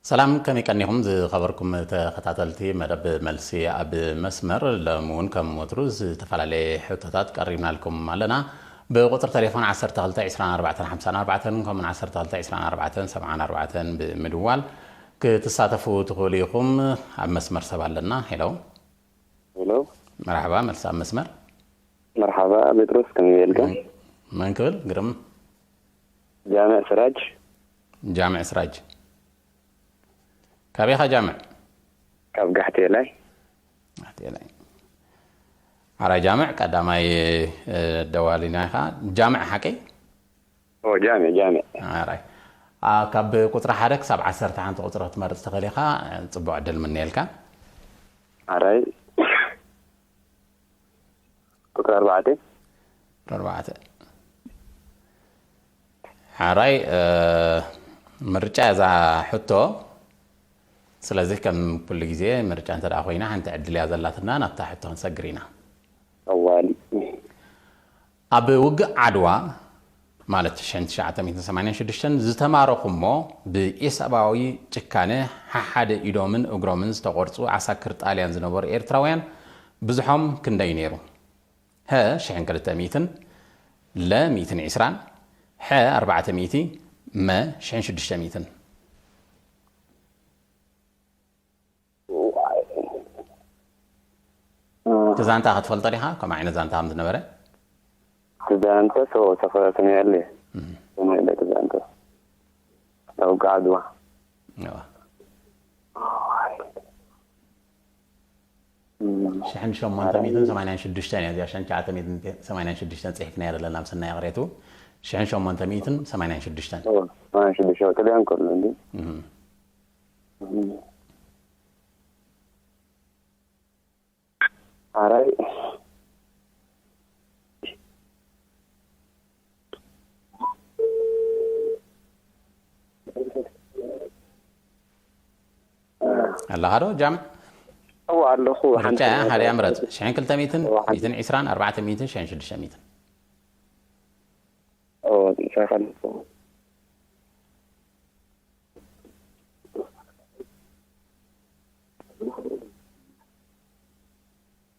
ሰላም፣ ከመይ ቀኒኹም ዝኸበርኩም ተኸታተልቲ መደብ መልሲ ኣብ መስመር? ሎሚ እውን ከም ወትሩ ዝተፈላለየ ሕቶታት ቀሪብናልኩም ኣለና። ብቁፅሪ ቴሌፎን ዓሰርተ ክልተ ዕስራን ኣርባዕተን ሓምሳን ኣርባዕተን ከምኡን ዓሰርተ ክልተ ዕስራን ኣርባዕተን ሰብዓን ኣርባዕተን ብምድዋል ክትሳተፉ ትኽእሉ ኢኹም። ኣብ መስመር ሰብ ኣለና። ሄሎ። ሄሎ። መርሓባ፣ መልሲ ኣብ መስመር። መርሓባ ጴጥሮስ፣ ከመይ በልካ? መን ክብል? ግርም። ጃምዕ ስራጅ። ጃምዕ ስራጅ። ካበይ ኢኻ ጃምዕ? ካብ ጋሕቴላይ። ጋሕቴላይ። ሓራይ ጃምዕ፣ ቀዳማይ ደዋሊና ኢኻ። ጃምዕ ሓቀይ? ኦ ጃምዕ ጃምዕ። ሓራይ። ካብ ቁፅሪ ሓደ ክሳብ ዓሰርተ ሓንቲ ቁፅሪ ክትመርፅ ተኽእል ኢኻ። ፅቡቅ ዕድል ምነየልካ። ሓራይ። ቁፅሪ ኣርባዕተ። ኣርባዕተ። ሓራይ። ምርጫ እዛ ሕቶ። ስለዚ ከም ኩሉ ግዜ ምርጫ እንተ ደኣ ኮይና ሓንቲ ዕድል እያ ዘላትና፣ ናብታ ሕቶ ክንሰግር ኢና። ኣዋሊ። ኣብ ውግእ ዓድዋ ማለት ሽሕን ትሽዓተ ሚእትን ሰማንያን ሽዱሽተን ዝተማረኹ እሞ ብኢሰብኣዊ ጭካነ ሓሓደ ኢዶምን እግሮምን ዝተቖርጹ ዓሳክር ጣልያን ዝነበሩ ኤርትራውያን ብዝሖም ክንደይ ነይሩ? ሀ ሽሕን ክልተ ሚእትን፣ ለ ሚእትን ዕስራን፣ ሐ ኣርባዕተ ሚእቲ፣ መ ሽሕን ሽዱሽተ ሚእትን። እቲ ዛንታ ክትፈልጦ ዲኻ? ከምኡ ዓይነት ዛንታ ከም ዝነበረ? ዛንታ ሰው ተፈረሰሚ ያለ ተመለክ ዛንታ ተውቃ ዓድዋ እዋ። ሽሕን ሸሞንተ ሚእትን ሰማንያን ሽዱሽተን እያ እዚኣ፣ ሽሕን ትሽዓተ ሚእትን ሰማንያን ሽዱሽተን ጽሒፍናያ ዘለና ኣብ ሰናይ ቅሬቱ። ሽሕን ሸሞንተ ሚእትን ሰማንያን ሽዱሽተን። ሰማንያን ሽዱሽተ ጥልያን ከሎ እንዲ ሓራይ ኣለኻ ዶ ጃምዕ? እወ ኣለኹ። ምርጫ እያ፣ ሓደ እያ ምረጽ። ሽሕን ክልተ ሚእትን፣ ሚእትን ዕስራን፣ ኣርባዕተ ሚእትን፣ ሽሕን ሽዱሽተ ሚእትን። እወ፣ እንታይ ከለኹ?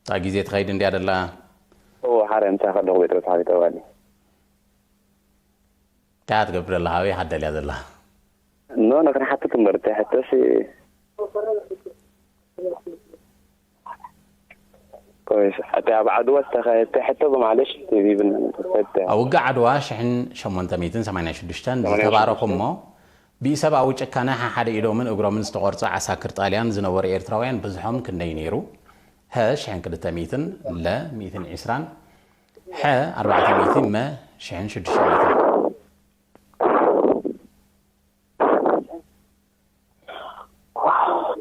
እታ ግዜ ትኸይድ እንድያ ደላ። እወ፣ ሓደ ምሳኻ ኣለኹ ቤት ረብሓ ቤት ኣባሊ። እንታይ እያ ትገብር ደላ? ኣበይ ኢኻ ትደልያ ዘላ? ኖ፣ ኖ፣ ክንሓትት እምበር፣ እንታይ ሕቶሲ? ቆይስ፣ እቲ ኣብ ዓድዋ ዝተኻየደ ሕቶ ብማለሽ ቲቪ ብን-፣ ተፈተ። ኣብ ውግእ ዓድዋ ሽሕን ሸሞንተ ሚእትን ሰማንያን ሽዱሽተን ዝተባረኹ እሞ ብኢሰብኣዊ ጭካነ ሓሓደ ኢዶምን እግሮምን ዝተቖርጹ ዓሳክር ጣልያን ዝነበሩ ኤርትራውያን ብዝሖም ክንደይ ነይሩ? ሀ ሽሕን ክልተ ሚእትን፣ ለ ሚእትን ዕስራን፣ ሐ ኣርባዕተ ሚእቲ፣ መ ሽሕን ሽዱሽተ ሚእትን።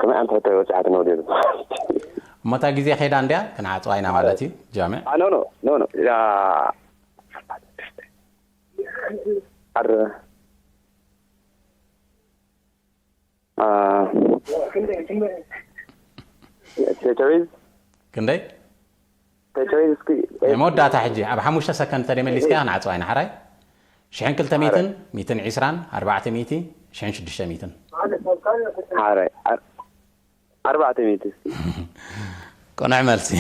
ከመይ ኣንተ ሕቶ ይወፅሓት ነው ዲሉ እሞ እታ ግዜ ከይዳ እንድያ፣ ክንዓፅዋ ኢና ማለት እዩ። ጃምዕ ኖ ኖ ኖ ኖ ያ ኣር አ፣ ቴቶሪዝ ክንደይ? ቴቶሪዝ እስኪ ናይ መወዳእታ ሕጂ ኣብ ሓሙሽተ ሰከንድ ተደይ መሊስካ ክንዓፅዋ ኢና። ሓራይ ሽሕን ክልተ ሚእትን፣ ሚእትን ዕስራን፣ ኣርባዕተ ሚእቲ፣ ሽሕን ሽዱሽተ ሚእትን። ሓራይ ኣር- ኣርባዕተ ሚእቲ ቅኑዕ መልሲ።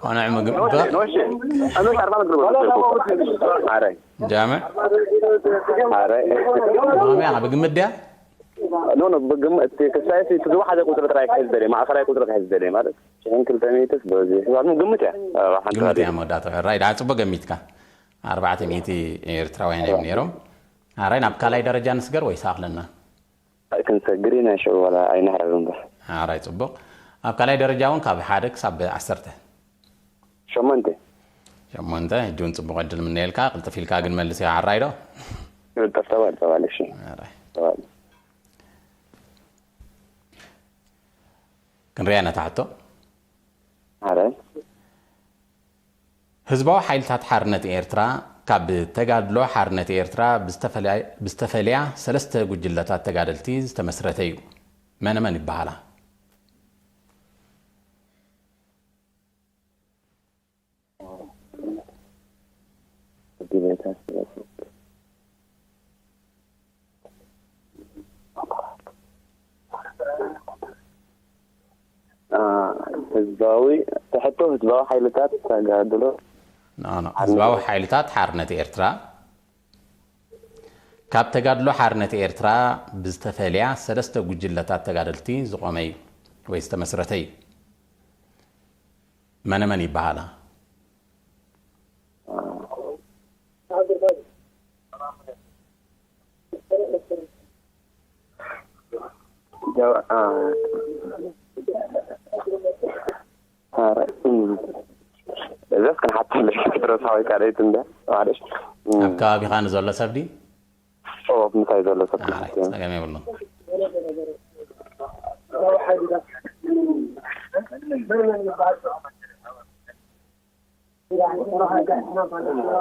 ቅኑዕ ምግቢ ኖሽ ኖሽ ኣርባ ምግቢ ሓራይ ጃምዕ ሓራይ ብኸመይ ኢኻ ብግምት ድያ? ኖ ኖ ብግም እቲ ክሳይ እቲ ዝወሓደ ቁፅሪ ጥራይ ክሕዝ ደልየ ማእኸላይ ቁፅሪ ክሕዝ ደልየ ማለት ሽሕን ክልተ ሚእትስ በዚ ማለት ግምት እያ ሓንቲ ግምት እያ መወዳእታ። ራይ ደኣ ፅቡቅ ገሚትካ። ኣርባዕተ ሚእቲ ኤርትራውያን እዮም ነይሮም። ኣራይ ናብ ካልኣይ ደረጃ ንስገር ወይስ ኣኽለና? ክንሰግር ኢና ሽዑ ዋላ ኣይንሕረር እምበር። ኣራይ ፅቡቅ። ኣብ ካልኣይ ደረጃ እውን ካብ ሓደ ክሳብ ዓሰርተ። ሸሞንተ። ሸሞንተ። ሕጂ እውን ፅቡቅ ዕድል ምነየልካ። ቅልጥፍ ኢልካ ግን መልስ ኢኻ። ኣራይ ዶ? ቅልጥፍ ተባል ተባል እሺ። ኣራይ። ተባል። ክንሪኣ ነታ ሕቶ። ኣራይ። ህዝባዊ ሓይልታት ሓርነት ኤርትራ ካብ ተጋድሎ ሓርነት ኤርትራ ብዝተፈለያ ሰለስተ ጉጅለታት ተጋደልቲ ዝተመስረተ እዩ። መነመን ይበሃላ? ህዝባዊ፣ እቲ ሕቶ ህዝባዊ ሓይልታት ተጋድሎ። ኖ፣ ኖ። ህዝባዊ ሓይልታት ሓርነት ኤርትራ ካብ ተጋድሎ ሓርነት ኤርትራ ብዝተፈልያ ሰለስተ ጉጅለታት ተጋደልቲ ዝቖመ እዩ ወይ ዝተመስረተ እዩ። መነ መን ይበሃላ? ጀው- አ፣ ኧረ፣ እም፣ እዛስ ክንሓተለይ ረሳዊ ካልኣይት እንደ ማለሽ። እም፣ ኣብ ከባቢኻ ንዘሎ ሰብ ድዩ? ኦ፣ ምሳይ ዘሎ ሰብ ኣይ፣ ክንሓተለይ። ጸገም የብሉን።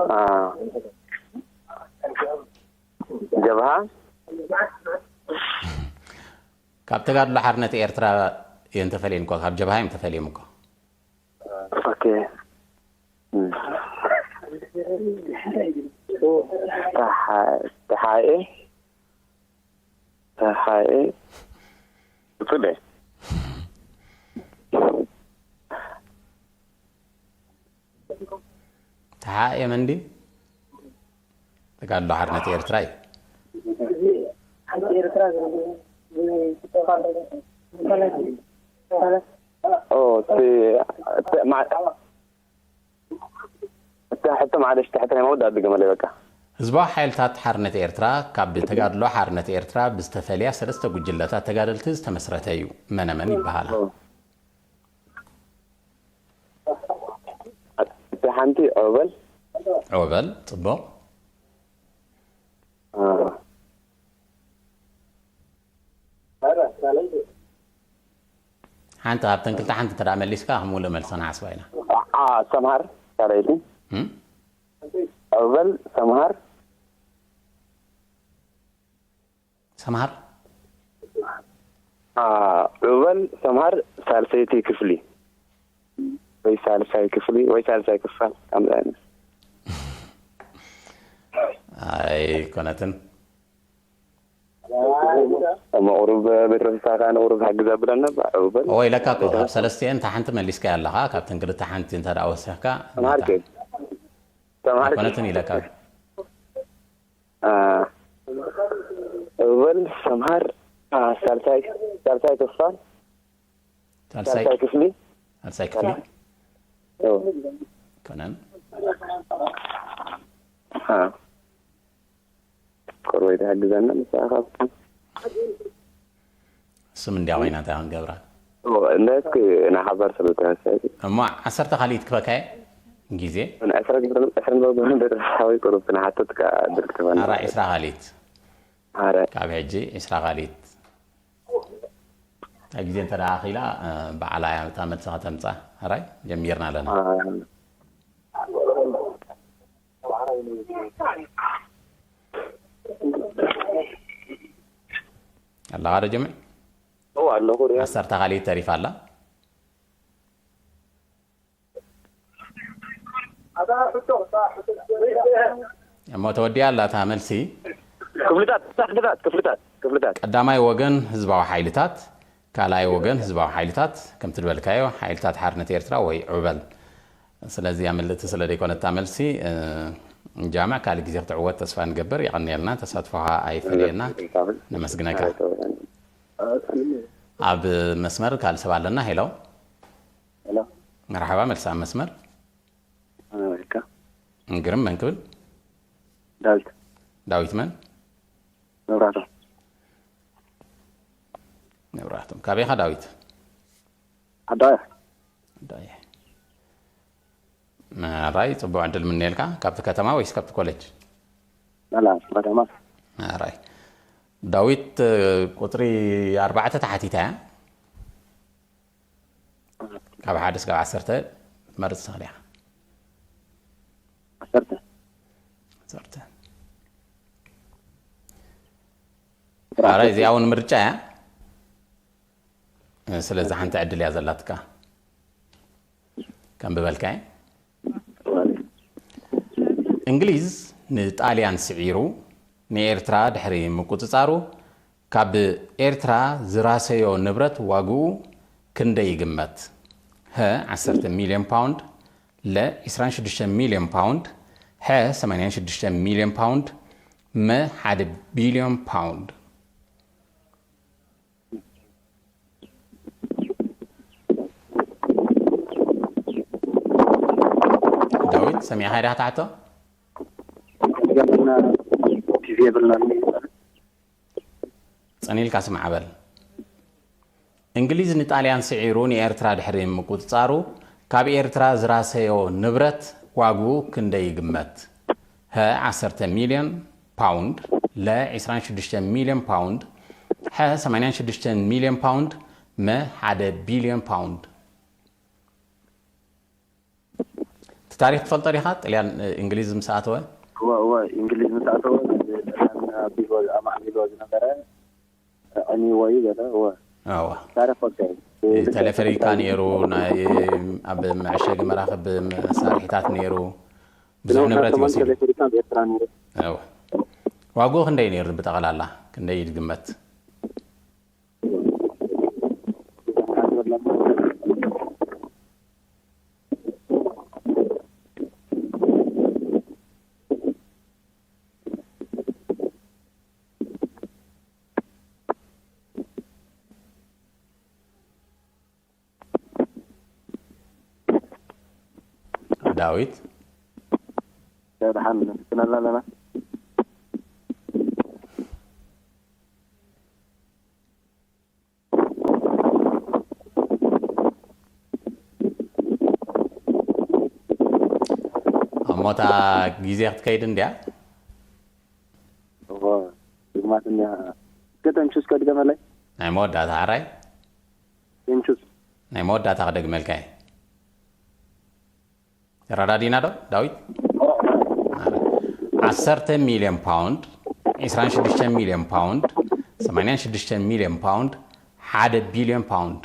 አ፣ ጀብሃ ካብ ተጋድሎ ሓርነት ኤርትራ እዮም ተፈልዮም እኮ፣ ካብ ጀብሃ እዮም ተፈልዮም እኮ። ኦኬ። እም። ተሓ-፣ ተሓኤ ተሓኤ ብፁዕ ተሓኤ መንዲ ተጋድሎ ሓርነት ኤርትራ እዩ። ኦ፣ እቲ፣ እቲ፣ ማ-፣ እቲ ሕቶ ማዕለሽ ትሕቲ ናይ መወዳእታ ድገመለይ በቃ። ህዝባዊ ሓይልታት ሓርነት ኤርትራ ካብ ተጋድሎ ሓርነት ኤርትራ ብዝተፈልያ ሰለስተ ጉጅለታት ተጋደልቲ ዝተመስረተ እዩ። መነመን ይበሃላ? እቲ ሓንቲ ዖበል። ዖበል፣ ጽቡቕ። አ፣ ሓንቲ ካብተን ክልተ ሓንቲ እንተ ደኣ መሊስካ፣ ከም ሙሉእ መልሲ ክንሓስባ ኢና። ዓ፣ ሰምሃር ካልኣይቲ። እም? ዑበል ሰምሃር። ሰምሃር? አ፣ ዑበል ሰምሃር ሳልሰይቲ ክፍሊ ወይ ሳልሳይ ክፍሊ ወይ ሳልሳይ ክፋል ከምዚ ዓይነት። ኣይኮነትን። እሞ ቁሩብ ቤት ረስሳ ከኣ ንቁሩብ ሓግዝ ኣብለና፣ ባ-፣ ዑበል። ኦ፣ ኢለካ እኮ፣ ካብ ሰለስቲኤን እታ ሓንቲ መሊስካያ ኣለኻ፣ ካብተን ክልተ ሓንቲ እንተ ደኣ ወሲኽካ፣ ሰምሃር ከ? ሰምሃር ከ? ኣይኮነትን ኢለካ። አ፣ ዑበል ሰምሃር፣ አ፣ ሳልሳይ፣ ሳልሳይ ክፋል፣ ሳልሳይ ሳልሳይ ክፍሊ። ሳልሳይ ክፍሊ ኦ፣ ኮነን። አ። ቆርበይ ትሕግዘና ንስኻ ካብቲ። ስም እንድያ ኮይና እንታይ ክንገብራ? ኦ፣ እንደስክ ናይ ሓባር ስለ ተወሰደ። እሞ ዓሰርተ ካልኢት ክበካየ ግዜ ዕስራ፣ ዕስራ በብን ቤተሰባዊ ቁሩብ ንሓተትካ ድርክ ትበና። ኣራ ዒስራ ካልኢት ኣረ፣ ካብ ሕጂ ዒስራ ካልኢት እታ ግዜ እንተ ደኣ ኣኺላ፣ እ፣ በዓላ እያ እታ መልሲ ከተምጻ። ኣራይ ጀሚርና ኣለና። አ፣ ኣለኻ ዶ ጀምዕ? ኦ፣ ኣለኹ ሪያ። ዓሰርተ ካልኢት ተሪፋ ኣላ። እሞ ተወዲኣ ኣላ እታ መልሲ። ክፍልታት፣ ክፍልታት፣ ክፍልታት፣ ክፍልታት። ቀዳማይ ወገን ህዝባዊ ሓይልታት፣ ካልኣይ ወገን ህዝባዊ ሓይልታት፣ ከምቲ ዝበልካዮ ሓይልታት ሓርነት ኤርትራ ወይ ዑበል። ስለዚ ኣመልጥቲ ስለ ዘይኮነ እታ መልሲ፣ እ፣ ጃምዕ ካልእ ግዜ ክትዕወት ተስፋ ንገብር። የቐንየልና፣ ተሳትፎኻ ኣይፈለየና። ነመስግነካ። ኣብ መስመር ካልእ ሰብ ኣለና። ሄሎ፣ ሄሎ። መርሓባ፣ መልሲ ኣብ መስመር። ኣሜሪካ። ግርም፣ መን ክብል? ዳዊት። ዳዊት መን? መብራህቶም። መብራህቶም። ካበይ ኢኻ ዳዊት? ዓዳያ። ዓዳያ። ኣራይ፣ ጽቡቕ ዕድል ምንየልካ። ካብቲ ከተማ ወይስ ካብቲ ኮሌጅ? ላላ፣ ከተማ። ኣራይ። ዳዊት፣ ቁጽሪ ኣርባዕተ ተሓቲታ እያ። ካብ ሓደ እስካብ ዓሰርተ ትመርጽ ትኽእል ኢኻ። ዓሰርተ። ዓሰርተ። ኣራይ፣ እዚኣ እውን ምርጫ እያ። ስለዚ ሓንቲ ዕድል እያ ዘላትካ። ከም ብበልካ እየ። እንግሊዝ ንጣልያን ስዒሩ ንኤርትራ ድሕሪ ምቁጽጻሩ፣ ካብ ኤርትራ ዝራሰዮ ንብረት ዋግኡ ክንደይ ይግመት? ሀ ዓሰርተ ሚልዮን ፓውንድ፣ ለ ዕስራን ሽዱሽተን ሚልዮን ፓውንድ፣ ሐ ሰማንያን ሽዱሽተን ሚልዮን ፓውንድ፣ መ ሓደ ቢልዮን ፓውንድ። ዳዊት፣ ሰሚዕኻ ዲኻ ትሓቶ? ገና ቲቪ የብልናን። ጸኒልካ ስማዕ በል። እንግሊዝ ንጣልያን ስዒሩ ንኤርትራ ድሕሪ ምቁጽጻሩ፣ ካብ ኤርትራ ዝራሰዮ ንብረት ዋግኡ ክንደይ ይግመት? ሀ ዓሰርተ ሚልዮን ፓውንድ፣ ለ ዕስራን ሽዱሽተን ሚልዮን ፓውንድ፣ ሐ ሰማንያን ሽዱሽተን ሚልዮን ፓውንድ፣ መ ሓደ ቢልዮን ፓውንድ። እቲ ታሪኽ ትፈልጦ ዲኻ? ጥልያን እንግሊዝ ምስ ኣተወ? እወ እወ፣ እንግሊዝ ምስ ኣተወ ጥልያን ኣቢልዎ ኣማዕቢልዎ ዝነበረ ዕንይዎ እዩ ገለ። እወ ኣዋ ታሪኽ ፈልጦ እዩ። ቴሌፈሪካ ነይሩ፣ ናይ ኣብ መዕሸጊ መራኽብ መሳርሒታት ነይሩ፣ ብዙሕ ንብረት እዩ ወሲዱ። ቴሌፈሪካ ኣብ ኤርትራ ነይሩ። ኣዋ ዋግኡ ክንደይ ነይሩ ብጠቕላላ? ክንደይ ይግመት? ዳዊት ደሓን ንፍትነላ ኣለና። እሞታ ግዜ ክትከይድ እንድያ። እዎ፣ ግማት እንያ። ገጠም ቹስ ከድገመለይ? ናይ መወዳእታ ሓራይ ቴንቹስ። ናይ መወዳእታ ክደግመልካ እየ። ተረዳዲና ዶ ዳዊት? ዓሰርተ ሚልዮን ፓውንድ፣ ዕስራን ሽዱሽተ ሚልዮን ፓውንድ፣ ሰማንያን ሽዱሽተ ሚልዮን ፓውንድ፣ ሓደ ቢልዮን ፓውንድ።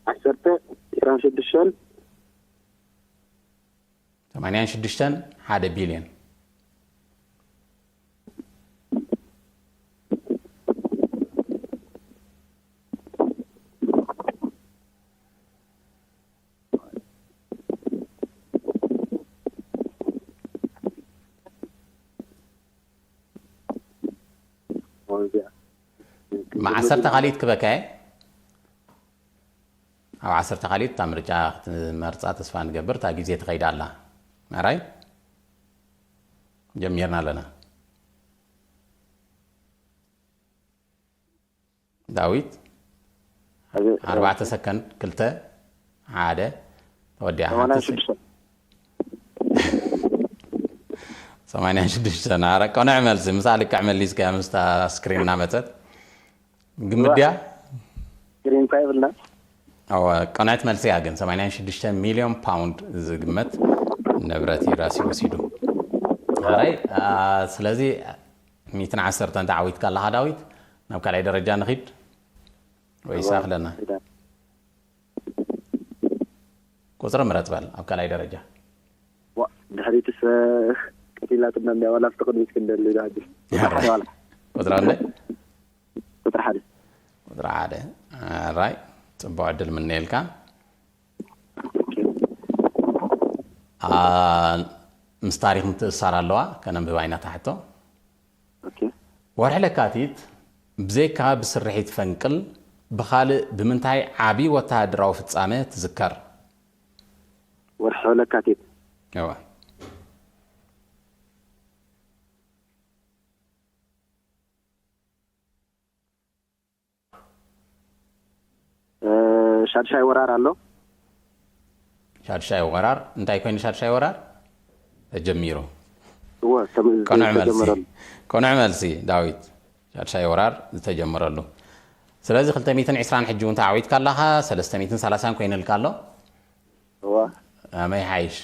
ዓሰርተ ዕስራን ሽዱሽተን ሰማንያን ሽዱሽተን ሓደ ቢልዮን። መዓሰርተ ካልኢት ክበካ እየ። ኣብ ዓሰርተ ካልኢት እታ ምርጫ ክትመርፃ ተስፋ ንገብር። እታ ግዜ ትኸይድ ኣላ። ኣራይ ጀሚርና ኣለና። ዳዊት ኣርባዕተ ሰከንድ ክልተ ሓደ ተወዲኣ። ሓንቲ ሰማንያን ሽዱሽተ። ኣረ ቅኑዕ መልሲ ምሳ ልክዕ መሊስካ ምስታ ስክሪን እናመፀት ግምድያ ስክሪን እኳ የብልና። ኣወ ቅንዕት መልሲ እያ ግን ሰማንያን ሽዱሽተ ሚልዮን ፓውንድ ዝግመት ንብረት እዩ ራሲ ወሲዱ። ኣራይ ስለዚ ሚትን ዓሰርተ እንተ ዓዊትካ ኣለኻ ዳዊት ናብ ካልኣይ ደረጃ ንኺድ ወይ ይሳኽለና። ቁፅሪ ምረፅ በል ኣብ ካልኣይ ደረጃ። ድሕሪትስ ቀቲላትና እንዲያ ዋላ ኣብቲ ቅድሚት ክንደሊ ዶ ሕጂ? ቁፅሪ ኣለ ቁፅሪ ሓደ ቁፅሪ ሓደ። ራይ ፅቡቅ ዕድል ምነየልካ። ምስ ታሪክ ምትእሳር ኣለዋ ከነንብባ ኢና ታሕቶ። ወርሒ ለካቲት ብዘይካ ብስርሒት ፈንቅል ብኻልእ ብምንታይ ዓቢ ወተሃደራዊ ፍጻመ ትዝከር? ወርሒ ለካቲት እወ። ሻድሻይ ወራር ኣሎ። ሻድሻይ ወራር እንታይ ኮይኑ ሻድሻይ ወራር ተጀሚሩ? እወ ቅኑዕ መልሲ። ቅኑዕ መልሲ ዳዊት። ሻድሻይ ወራር ዝተጀመረሉ። ስለዚ ክልተ ሚእትን ዕስራን ሕጂ እውን ተዓዊትካ ኣለኻ፣ ሰለስተ ሚእትን ሰላሳን ኮይኑልካ ኣሎ። እወ ኣመይ ሓይሽ።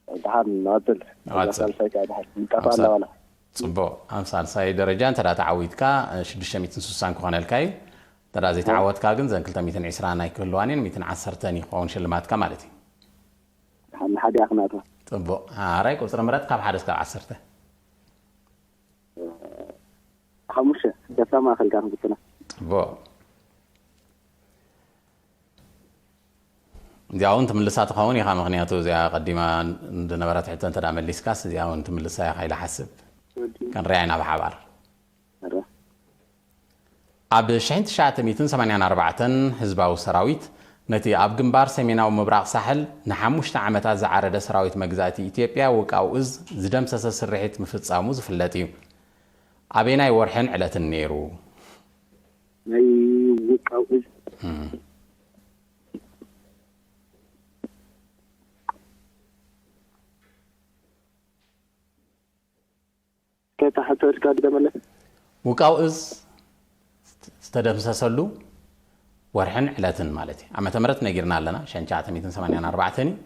ደሓን ንቐጽል። ንቐጽል። ሳልሳይ ከዓ ደሓን ንጠፋ ኣለዋላ። ጽቡቕ። ኣብ ሳልሳይ ደረጃ እንተ ተዓዊትካ ሽዱሽተ ሚእትን ስሳን ክኾነልካ እዩ። እንተ ዘይተዓወትካ ግን ዘን ክልተ ሚእትን ዕስራን ኣይክህልዋን እየን፣ ሚእትን ዓሰርተን ይኸውን ሽልማትካ ማለት እዩ። ደሓን ንሓዲኣ ክናትዋ። ጽቡቕ። ኣራይ ቁጽሪ ምረጥ ካብ ሓደ እስካብ ዓሰርተ። ሓሙሽተ ደፍራ ማእኸል ጋር ክትፍትና። ጽቡቕ። እዚኣ እውን ትምልሳ ትኸውን ኢኻ፣ ምኽንያቱ እዚኣ ቀዲማ ዝነበረት ሕቶ እንተ ደኣ መሊስካስ እዚኣ እውን ትምልሳ ኢኻ ኢለ ሓስብ። ክንሪኣ ኢና ብሓባር። ኣብ ሽሕን ትሽዓተ ሚእትን ሰማንያን ኣርባዕተን ህዝባዊ ሰራዊት ነቲ ኣብ ግንባር ሰሜናዊ ምብራቕ ሳሕል ንሓሙሽተ ዓመታት ዝዓረደ ሰራዊት መግዛእቲ ኢትዮጵያ ውቃው እዝ ዝደምሰሰ ስርሒት ምፍጻሙ ዝፍለጥ እዩ። ኣበየናይ ወርሕን ዕለትን ነይሩ? ናይ ውቃው እዝ ከታ ሕቶ እድካ ድገመለ። ውቃው እዝ ዝተደምሰሰሉ ወርሕን ዕለትን ማለት እዩ። ዓመተ ምህረት ነጊርና ኣለና፣ ሽሕን ትሽዓተ ሚእትን ሰማንያን ኣርባዕተን እዩ።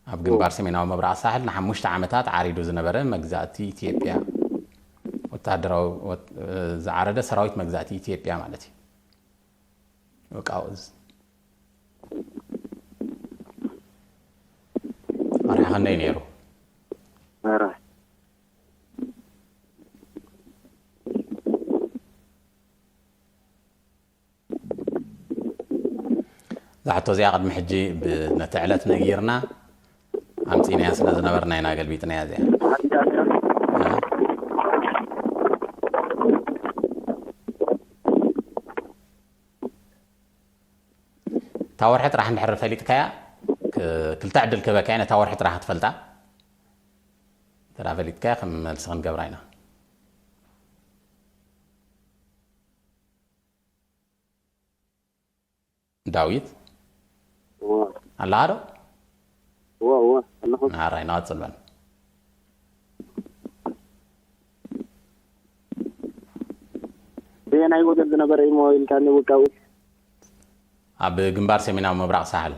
ኣብ ግንባር ሰሜናዊ ምብራቕ ሳሕል ንሓሙሽተ ዓመታት ዓሪዱ ዝነበረ መግዛእቲ ኢትዮጵያ፣ ወታደራዊ ወት-፣ ዝዓረደ ሰራዊት መግዛእቲ ኢትዮጵያ ማለት እዩ። ውቃው እዝ ወርሒ ክንደይ ነይሩ? ኧረ እዛ ሕቶ እዚኣ ቅድሚ ሕጂ ብ-፣ ነቲ ዕለት ነጊርና ኣምጺእናያ ስለ ዝነበርና ኢና ገልቢጥናያ እዚኣ። እ? እታ ወርሒ ጥራሕ እንድሕር ፈሊጥካያ፣ ክ-፣ ክልተ ዕድል ክህበካ እየ፣ ነታ ወርሒ ጥራሕ ክትፈልጣ። እንተ ደኣ ፈሊጥካያ ከም መልሲ ክንገብራ ኢና። ዳዊት እወ ኣለኻ ዶ? እወ እወ ኣለኹ። ኣራይ ንቐጽል በል። በየናይ ወገን ዝነበረ እዩ ኢልካኒ ውቃዊ? ኣብ ግንባር ሰሜናዊ ምብራቕ ሳሕል።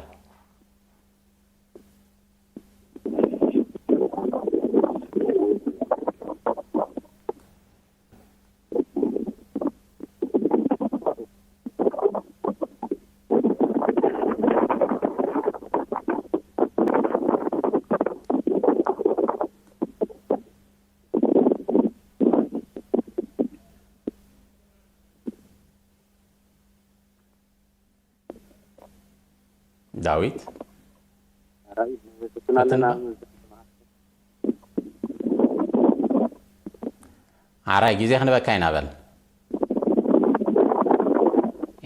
ዳዊት ራይ ትናለና ኣራይ ግዜ ክንበካ ኢና በል።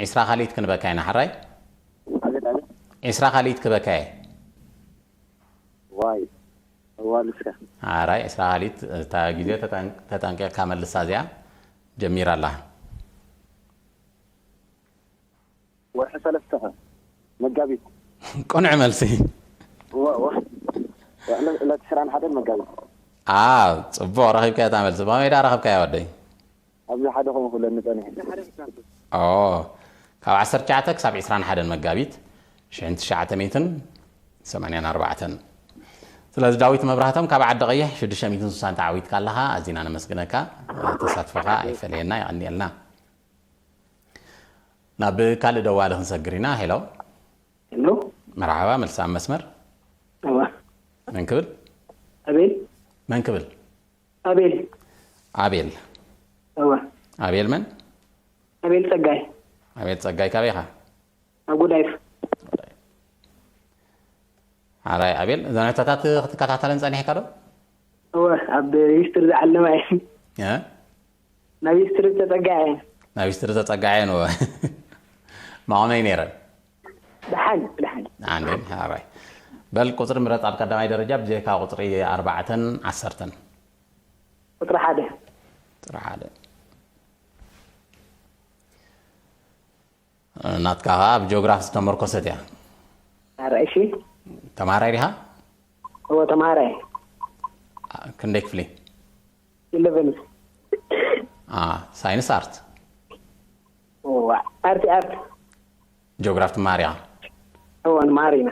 ዒስራ ካልኢት ክንበካ ኢና። ሓራይ ኣቤት ኣቤት ዒስራ ካልኢት ክበካ እየ። ዋይ እዋልስካ ሓራይ ዒስራ ካልኢት እታ ግዜ ተጠን-፣ ተጠንቂቕካ መልሳ እዚኣ ጀሚራ ኣላ። ወርሒ ሰለስተ መጋቢት ቅኑዕ መልሲ። ወ- ወ- ዕለት ዕስራን ሓደን መጋቢት ኣ ጽቡቕ ረኺብካያ እታ መልሲ። ብኸመይ ደኣ ረኸብካያ ወደይ? ኣብዚ ሓደ ከምኡ ክብለኒ ጸኒሐ። ኦ፣ ካብ ዓሰርተ ትሽዓተ ክሳብ ዕስራን ሓደን መጋቢት ሽሕን ትሽዓተ ሚእትን ሰማንያን ኣርባዕተን። ስለዚ ዳዊት መብራህቶም ካብ ዓዲ ቀይሕ ሽዱሽተ ሚእትን ስሳን ተዓዊትካ ኣለኻ። ኣዚና ነመስግነካ። ተሳትፎኻ ኣይፈለየና፣ የቐንየልና። ናብ ካልእ ደዋሊ ክንሰግር ኢና። ሄሎ። ሄሎ። መርሓባ፣ መልሲ ኣብ መስመር። እዋ። መን ክብል? ኣቤል። መን ክብል? ኣቤል። ኣቤል። እዋ። ኣቤል መን? ኣቤል ጸጋይ። ኣቤል ጸጋይ ካበይ ኢኻ? ኣብ ጉዳይፍ። ሓራይ ኣቤል፣ እዘን ሕቶታት ክትከታተለን ጸኒሕካ ዶ? እወ፣ ኣብ ሂስትሪ ዝዓለማ እየ። እ? ናብ ሂስትሪ ዝተጸግዐ እየ። ናብ ሂስትሪ ተጸጋዐ እየን። እወ። ማቆመይ ነይረን። ደሓን፣ ደሓን። ኣንዴ፣ ሓራይ። በል ቁጽሪ ምረጽ ኣብ ቀዳማይ ደረጃ ብጀካ ቁጽሪ ኣርባዕተን ዓሰርተን። ቁጽሪ ሓደ። ቁጽሪ ሓደ። ናትካ ኸዓ ኣብ ጂኦግራፊ ዝተመርኮሰት እያ። ኣረ፣ እሺ። ተማሃራይ ዲኻ? እወ፣ ተማሃራይ። ክንደይ ክፍሊ? ኢለቨን። ኣ፣ ሳይንስ ኣርት? እዋ፣ ኣርቲ፣ ኣርት። ጂኦግራፊ ትመሃር ኢኻ? እወ፣ ንመሃር ኢና።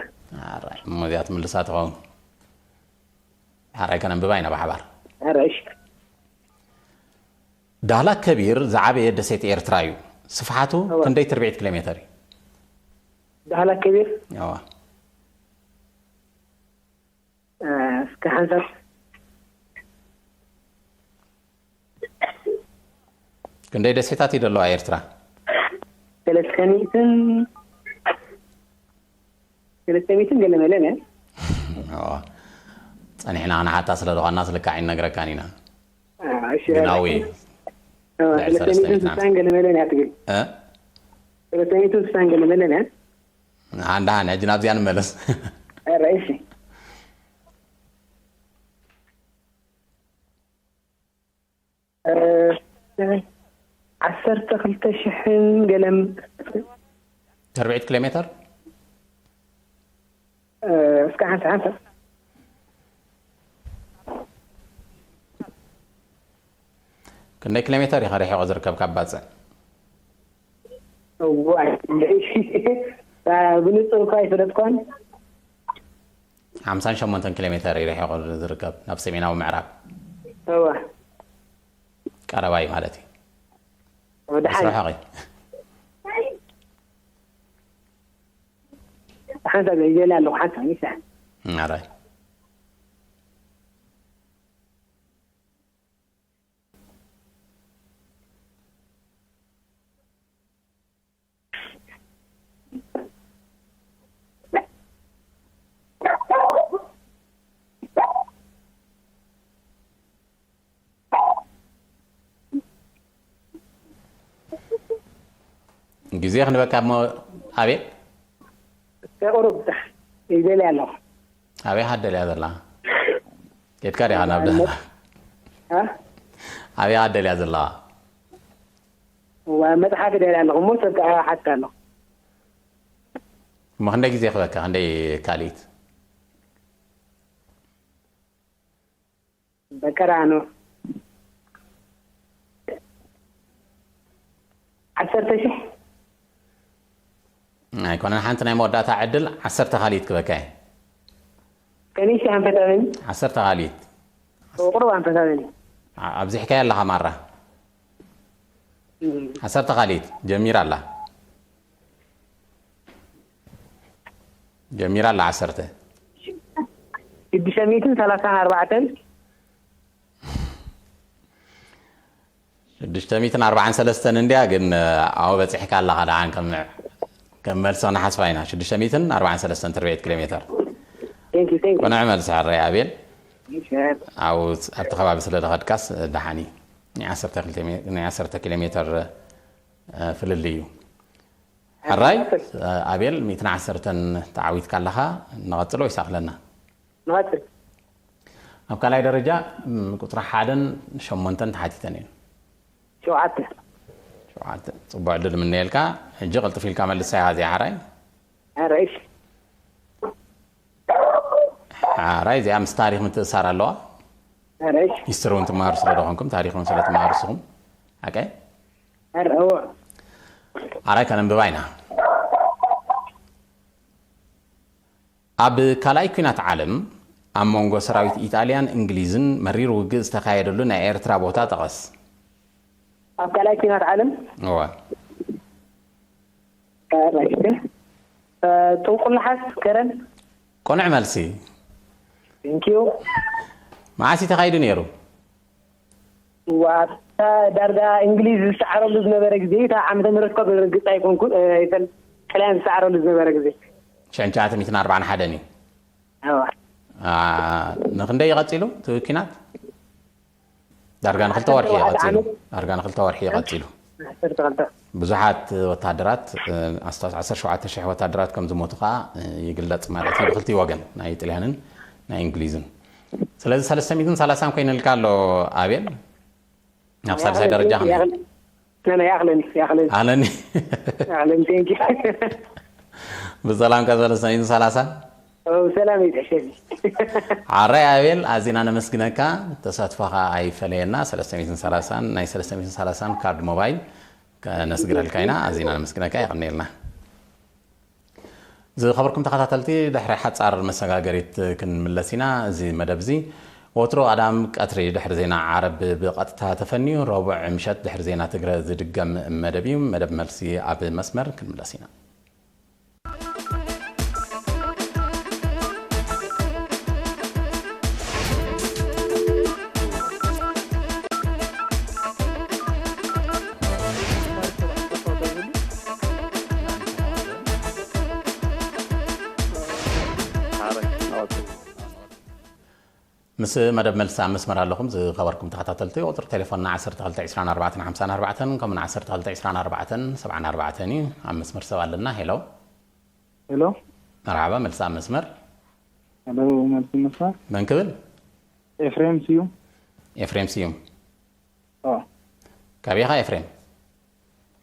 ኣራይ፣ እሞ እዚኣ ትምልሳ ትኸውን። ሓራይ ከነንብባ ኢና ብሓባር። ኣረ፣ እሺ። ዳህላክ ከቢር ዝዓበየ ደሴት ኤርትራ እዩ። ስፍሓቱ እወ። ክንደይ ትርብዒት ኪሎ ሜተር እዩ? ዳህላክ ከቢር? እዋ። እ፣ እስከ ሓንሳብ። ክንደይ ደሴታት እዩ ዘለዋ ኤርትራ? ሰለስተ ሚእትን ሰለስተ ሚእትን ገለ መለን እያ። ጸኒሕና ክንሓታ ስለ ዝኾንና ስልካዕ ይነግረካን ኢና። እሺ፣ ግን ኣዊ ሰለስተ ሚእትን ስሳን ገለ መለን እያ ትብል። ሰለስተ ሚእትን ስሳን ገለ መለን እያ። ኣንዳሃን ሕጂ ናብዚኣ ንመለስ። ኧረ እሺ። ዓሰርተ ክልተ ሽሕን ገለን ተርብዒት ኪሎ ሜተር እስከ ሓንሳ ሓንሳ ክንደይ ኪሎ ሜተር ኢኻ ርሒቑ ዝርከብ ካብ ባጽዕ? እዋይ ብንጹር እኳ ኣይፈለጥኳን። ሓምሳን ሸሞንተን ኪሎ ሜተር እዩ ርሒቑ ዝርከብ ናብ ሰሜናዊ ምዕራብ። እዋ ቀረባ እዩ ማለት እዩ። ወደ ሓይ ኣስራሕቂ ሓንሳ ዘይገለ ኣለኹ ሓንሳ ይሳ ኣራይ ግዜ ክንበካ እሞ ኣቤል ከቁሩብ ይደልያ ኣለኹ። ኣበይ ሃደልያ ዘላ? ኬድካ ዲኻ ናብ ደህና? እ? ኣበይ ሃደልያ ዘለዋ? እዋ መጽሓፍ ይደልያ ኣለኹ እሞ ሰብ ከዓ ሓትካ ኣለኹ። እሞ ክንደይ ግዜ ክበካ? ክንደይ ካልኢት? በቀራኖ ዓሰርተ ሺሕ ኣይኮነን። ሓንቲ ናይ መወዳእታ ዕድል ዓሰርተ ካልኢት ክበካ እየ። ከኒሽ ኣንፈታበኒ ዓሰርተ ካልኢት ቁሩብ ኣንፈታበኒ ኣ- ኣብዚሕካዮ ኣለኻ ማራ። ዓሰርተ ካልኢት ጀሚራ ኣላ። ጀሚራ ኣላ ዓሰርተ ሽዱሽተ ሚእትን ሰላሳን ኣርባዕተን ሽዱሽተ ሚእትን ኣርባዓን ሰለስተን እንድያ ግን ኣብኡ በጺሕካ ኣለኻ ደሓን ከም ከም መልሲ ክንሓስባ ኢና ሽዱሽተ ሚእትን ኣርባዓን ሰለስተን ትርቤት ኪሎ ሜተር ቴንኪ ቴንኪ ቅኑዕ መልሲ ሕራይ ኣቤል ይሻል ኣብኡ ኣብቲ ከባቢ ስለ ዝኸድካስ ደሓን እዩ ናይ ዓሰርተ ክልተ ሜ- ናይ ዓሰርተ ኪሎ ሜተር እ፣ ፍልልይ እዩ ሕራይ ኣቤል ሚእትን ዓሰርተን ተዓዊትካ ኣለኻ ንቐጽሎ ይሳኽለና ንቐጽል ኣብ ካልኣይ ደረጃ ም፣ ቁፅሪ ሓደን ሸሞንተን ተሓቲተን እየን ሸውዓተ ሸውዓተ ፅቡዕ ዕድል ምነየልካ ሕጂ ቅልጥፍ ኢልካ መልሳ እያ እዚኣ ሓራይ ኧረ እሺ ሓራይ እዚኣ ምስ ታሪክ ምትእሳር ኣለዋ ኧረ እሺ ሂስትሪ እውን ትመሃሩ ስለ ዝኾንኩም ታሪክ እውን ስለ ትመሃሩ ስኹም ሓቀ ኧረ እዎ ሓራይ ከነንብባ ኢና ኣብ ካልኣይ ኲናት ዓለም ኣብ መንጎ ሰራዊት ኢጣልያን እንግሊዝን መሪር ውግእ ዝተኻየደሉ ናይ ኤርትራ ቦታ ጠቐስ ኣብ ካልኣይ ኲናት ዓለም እወ ራሽተ ጥንቁልሓስ ከረን ቅኑዕ መልሲ ቴንኪዩ መዓስ እዩ ተኻይዱ ነይሩ ዋታ ዳርጋ እንግሊዝ ዝሰዓረሉ ዝነበረ ግዜ እታ ዓመተ ምህረት እኳ ብርግፅ ኣይኮንኩን ይፈል ጥልያን ዝሰዓረሉ ዝነበረ ግዜ ሽሕን ትሽዓተ ሚእትን ኣርባዓን ሓደን እዩ ኣዋ አ፣ ንክንደይ ይቐፂሉ እቲ ኲናት ዳርጋ ንክልተ ወርሒ ይቐፂሉ ዳርጋ ንክልተ ወርሒ ይቐፂሉ ዓሰርተ ክልተ ብዙሓት ወታደራት ኣስታውስ ዓሰርተ ሸውዓተ ሽሕ ወታደራት ከም ዝሞቱ ከዓ ይግለፅ ማለት እዩ ብክልቲ ወገን ናይ ጥልያንን ናይ እንግሊዝን ስለዚ ሰለስተ ሚእትን ሰላሳን ኮይንልካ ኣሎ ኣቤል ናብ ሳልሳይ ደረጃ ከመይ ይኣኽለኒ ይኣኽለኒ ኣለኒ ይኣኽለኒ ቴንኪ ብሰላም ከ ሰለስተ ሚእትን ሰላሳን ሰላም ይትሕሸኒ ሓራይ ኣቤል ኣዚና ነመስግነካ ተሳትፎኻ ኣይፈለየና ሰለስተ ሚእትን ሰላሳን ናይ ሰለስተ ሚእትን ሰላሳን ካርድ ሞባይል ከነስግረልካ ኢና ኣዚና ነመስግነካ የቐንየልና ዝኸበርኩም ተኸታተልቲ ድሕሪ ሓፃር መሰጋገሪት ክንምለስ ኢና እዚ መደብ እዚ ወትሮ ኣዳም ቀትሪ ድሕሪ ዜና ዓረብ ብቐጥታ ተፈንዩ ረቡዕ ምሸት ድሕሪ ዜና ትግረ ዝድገም መደብ እዩ መደብ መልሲ ኣብ መስመር ክንምለስ ኢና ምስ መደብ መልሲ ኣብ መስመር ኣለኹም ዝኸበርኩም ተኸታተልቲ። ቁፅሪ ቴሌፎንና ዓሰርተ ክልተ ዕስራን ኣርባዕተን ሓምሳን ኣርባዕተን ከምኡን ዓሰርተ ክልተ ዕስራን ኣርባዕተን ሰብዓን ኣርባዕተን እዩ። ኣብ መስመር ሰብ ኣለና። ሄሎ። ሄሎ። መርሓባ፣ መልሲ ኣብ መስመር። ሄሎ። መልሲ መስመር። መን ክብል? ኤፍሬም ስዩም። ኤፍሬም ስዩም። ኦ። ካበይ ኢኻ ኤፍሬም?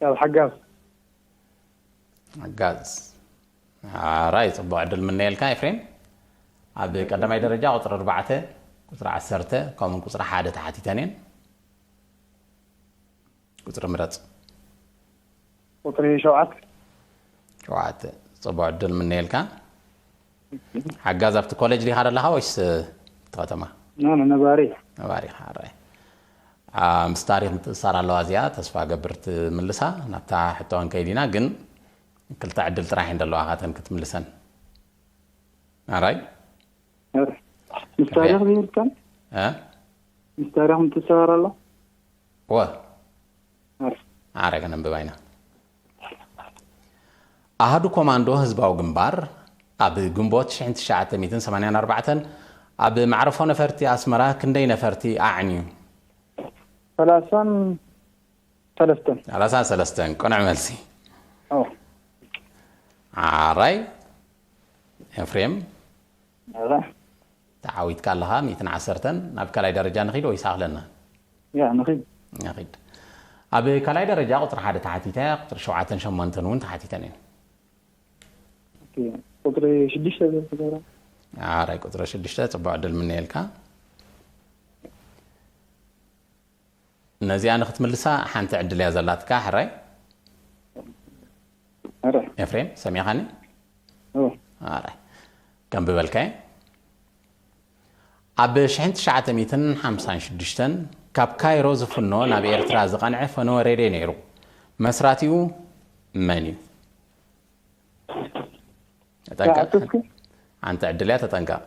ካብ ሓጋዝ። ሓጋዝ። ኣራይ፣ ጽቡቕ ዕድል ምነየልካ ኤፍሬም። ኣብ ቀዳማይ ደረጃ ቁጽሪ ኣርባዕተ፣ ቁጽሪ ዓሰርተ ከምኡን ቁጽሪ ሓደ ተሓቲተን እየን። ቁጽሪ ምረጽ። ቁጽሪ ሸውዓተ። ሸውዓተ። ጽቡቕ ዕድል ምነየልካ። ሓጋዝ ኣብቲ ኮሌጅ ዲኻ ዘለኻ ወይስ እቲ ከተማ? ኖ ኖ ነባሪ። ነባሪ ኢኻ። ኣራይ። ምስ ታሪኽ ምትእሳር ኣለዋ እዚኣ። ተስፋ ገብር ትምልሳ። ናብታ ሕቶ ክንከይድ ኢና፣ ግን ክልተ ዕድል ጥራሕ እየን ዘለዋ ካተን ክትምልሰን። ኣራይ። ምስ ታሪኽ ዝምልከን እ ምስ ታሪኽ ምትእሳር ኣሎ። ወ ኣረ ከነንብባ ኢና። ኣሃዱ ኮማንዶ ህዝባዊ ግንባር ኣብ ግንቦት ሽሕን ትሽዓተ ሚእትን ሰማንያን ኣርባዕተን ኣብ መዕረፎ ነፈርቲ ኣስመራ ክንደይ ነፈርቲ ኣዕንዩ? ሰላሳን ሰለስተን። ሰላሳን ሰለስተን ቅኑዕ መልሲ። ኦ። ኣራይ ኤፍሬም ኣረ ተዓዊትካ ኣለኻ። ሚእትን ዓሰርተን ናብ ካልኣይ ደረጃ ንኺድ ወይስ ኣኽለና? ያ ንኺድ። ንኺድ። ኣብ ካልኣይ ደረጃ ቁፅሪ ሓደ ተሓቲተ፣ ቁፅሪ ሸውዓተን ሸሞንተን እውን ተሓቲተን እየን። ኦኬ። ቁጽሪ ሽዱሽተ ዘተገራ። ኣራይ ቁፅሪ ሽዱሽተ ጽቡቕ ዕድል ምነየልካ። ነዚኣ ንክትምልሳ ሓንቲ ዕድል እያ ዘላትካ። ሕራይ ኣረ ኤፍሬም ሰሚዕኻኒ? ኦ ኣራይ ከም ብበልካየ ኣብ ሽሕን ትሽዓተ ሚእትን ሓምሳን ሽዱሽተን ካብ ካይሮ ዝፍኖ ናብ ኤርትራ ዝቐንዐ ፈነወ ሬድዮ ነይሩ። መስራቲኡ መን እዩ? ተጠንቀቕ። ተሓተትኩ። ሓንቲ ዕድል እያ፣ ተጠንቀቕ።